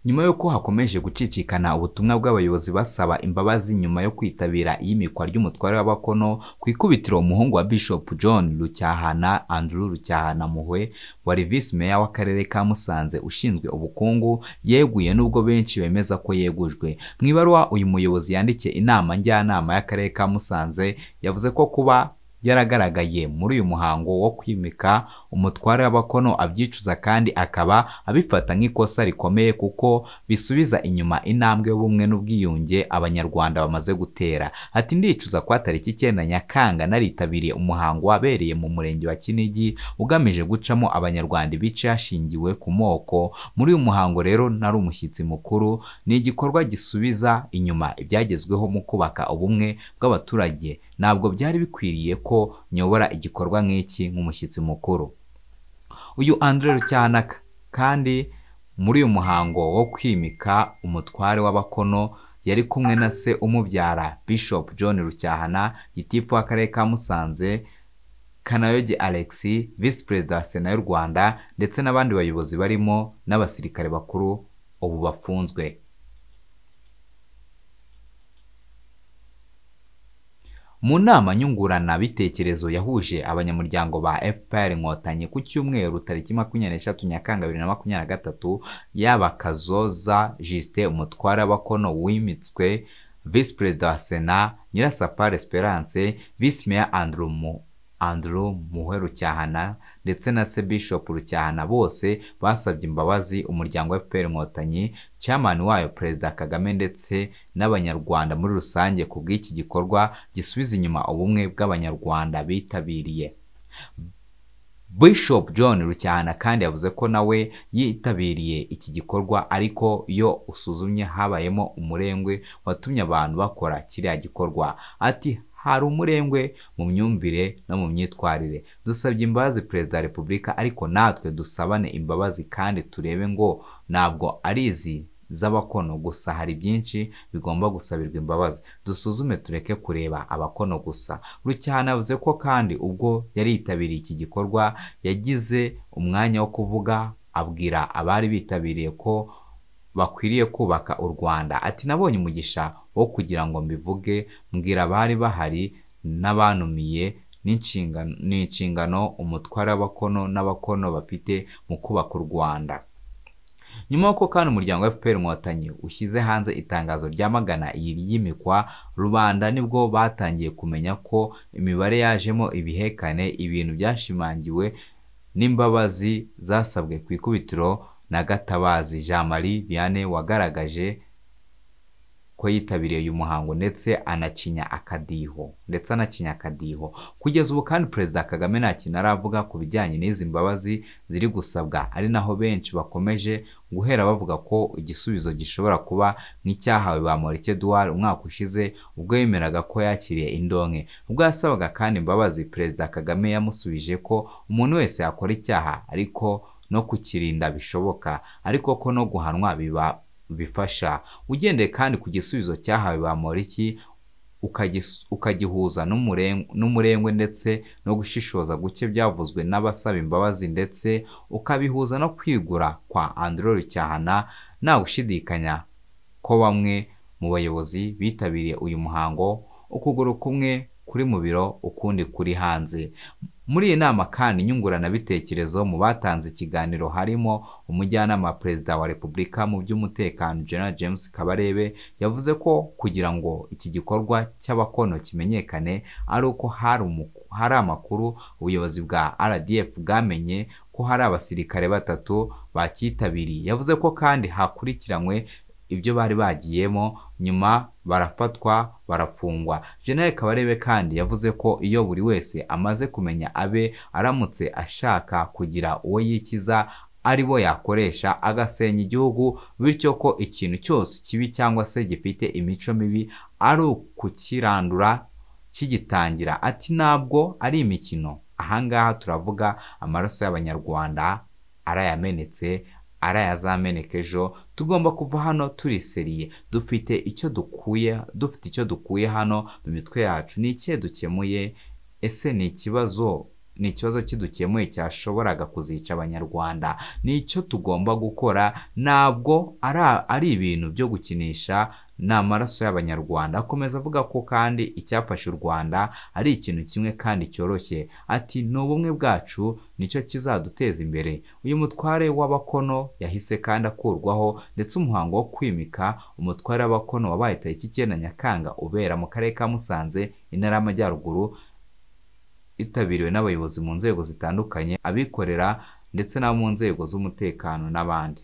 Nyuma y'uko hakomeje gucicikana ubutumwa bw'abayobozi basaba imbabazi nyuma yo kwitabira iyimikwa ry'umutware w'Abakono, ku ikubitiro umuhungu wa Bishop John Rucyahana, Andrew Rucyahana Muhwe, wari Visi Meya w'Akarere ka Musanze ushinzwe ubukungu, yeguye nubwo benshi bemeza ko yegujwe. Mu ibaruwa uyu muyobozi yandikiye inama njyanama y'Akarere ka Musanze, yavuze ko kuba yaragaragaye muri uyu muhango wo kwimika umutware w'Abakono abyicuza kandi akaba abifata nk'ikosa rikomeye kuko bisubiza inyuma intambwe y'ubumwe n'ubwiyunge Abanyarwanda bamaze gutera. Ati ndicuza kwa tariki 9 Nyakanga naritabiriye umuhango wabereye mu murenge wa Kinigi ugamije gucamo Abanyarwanda ibice hashingiwe ku moko. Muri uyu muhango rero nari umushyitsi mukuru. Ni igikorwa gisubiza inyuma ibyagezweho mu kubaka ubumwe bw'abaturage. Ntabwo byari bikwiriye ko nyobora igikorwa nk'iki nk'umushyitsi mukuru. Uyu Andrew Rucyahana kandi muri uyu muhango wo kwimika umutware w'Abakono yari kumwe na se umubyara Bishop John Rucyahana, gitifu w'Akarere ka Musanze, Kanayoge Alexis, Visi Perezida wa Sena y'u Rwanda, ndetse n'abandi bayobozi barimo n'abasirikare bakuru ubu bafunzwe. Mu nama nyunguranabitekerezo yahuje abanyamuryango ba FPR Inkotanyi ku cyumweru tariki 23 Nyakanga 2023, yaba Kazoza Justin umutware w'Abakono wimitswe Visi Perezida wa Sena, Nyirasafari Esperance, Visi Meya Andrew Muhwe Rucyahana ndetse na se Bishop Rucyahana bose basabye imbabazi umuryango wa FPR Inkotanyi, chairman wayo Perezida Kagame ndetse n'Abanyarwanda muri rusange ku bw'iki gikorwa gisubiza inyuma ubumwe bw'Abanyarwanda bitabiriye. Bishop John Rucyahana kandi yavuze ko nawe yitabiriye iki gikorwa, ariko iyo usuzumye habayemo umurengwe watumye abantu bakora kiriya gikorwa. Ati hari umurengwe mu myumvire no mu myitwarire. Dusabye imbabazi Perezida wa Repubulika, ariko natwe dusabane imbabazi kandi turebe ngo ntabwo ari izi z'Abakono gusa, hari byinshi bigomba gusabirwa imbabazi. Dusuzume tureke kureba Abakono gusa. Rucyahana yavuze ko kandi ubwo yari yitabiriye iki gikorwa yagize umwanya wo kuvuga abwira abari bitabiriye ko bakwiriye kubaka u Rwanda. Ati nabonye umugisha wo kugira ngo mbivuge, mbwira abari bahari n'abanumiye n'inshingano umutware w'Abakono n'Abakono bafite mu kubaka u Rwanda. Nyuma y'uko kandi umuryango wa FPR Inkotanyi ushyize hanze itangazo ryamagana iyi yimikwa, rubanda nibwo batangiye kumenya ko imibare yajemo ibihekane, ibintu byashimangiwe n'imbabazi zasabwe ku ikubitiro na Gatabazi Jean Marie Vianney wagaragaje ko yitabiriye uyu muhango ndetse anacinya akadiho. Kugeza ubu kandi Perezida Kagame nta kintu aravuga ku bijyanye n'izi mbabazi ziri gusabwa, ari naho benshi bakomeje guhera bavuga ko igisubizo gishobora kuba nk'icyahawe Bamporiki Edouard umwaka ushize ubwo yemeraga ko yakiriye indonke. Ubwo yasabaga kandi imbabazi, Perezida Kagame yamusubije ko umuntu wese yakora icyaha ariko no kukirinda bishoboka, ariko ko no guhanwa biba bifasha. Ugendeye kandi ku gisubizo cyahawe Bamporiki ukagihuza n'umurengwe ndetse no gushishoza guke byavuzwe n'abasaba imbabazi, ndetse ukabihuza no kwigura kwa Andrew Rucyahana, nta gushidikanya ko bamwe mu bayobozi bitabiriye uyu muhango ukuguru kumwe kuri mu biro ukundi kuri hanze. Muri iyi nama kandi nyunguranabitekerezo mu batanze ikiganiro harimo umujyanama wa Perezida wa Repubulika mu by'umutekano General James Kabarebe, yavuze ko kugira ngo iki gikorwa cy'Abakono kimenyekane ari uko hari amakuru ubuyobozi bwa RDF bwamenye ko hari abasirikare 3 bakitabiriye. Yavuze ko kandi hakurikiranywe ibyo bari bagiyemo nyuma barafatwa barafungwa. General Kabarebe kandi yavuze ko iyo buri wese amaze kumenya abe aramutse ashaka kugira uwo yikiza ari bo yakoresha agasenya igihugu, bityo ko ikintu cyose kibi cyangwa se gifite imico mibi ari ukukirandura kigitangira. Ati ntabwo ari imikino, ahangaha turavuga amaraso y'Abanyarwanda arayamenetse, arayazameneka ejo. Tugomba kuva hano turiseriye, dufite icyo dukuye hano mu mitwe yacu. Ni ikihe dukemuye? Ese ni ikibazo Ni ikibazo kidukemuye cyashoboraga kuzica Abanyarwanda, nicyo tugomba gukora, ntabwo ari ibintu byo gukinisha, ni amaraso y'Abanyarwanda. Akomeza avuga ko kandi icyafashe u Rwanda ari ikintu kimwe kandi cyoroshye, ati ni ubumwe bwacu, nicyo kizaduteza imbere. Uyu mutware w'Abakono yahise kandi akurwaho, ndetse umuhango wo kwimika umutware w'Abakono wabaye tariki 9 Nyakanga ubera mu karere ka Musanze, Intara y'Amajyaruguru, itabiriwe n'abayobozi mu nzego zitandukanye, abikorera ndetse n'abo mu nzego z'umutekano n'abandi.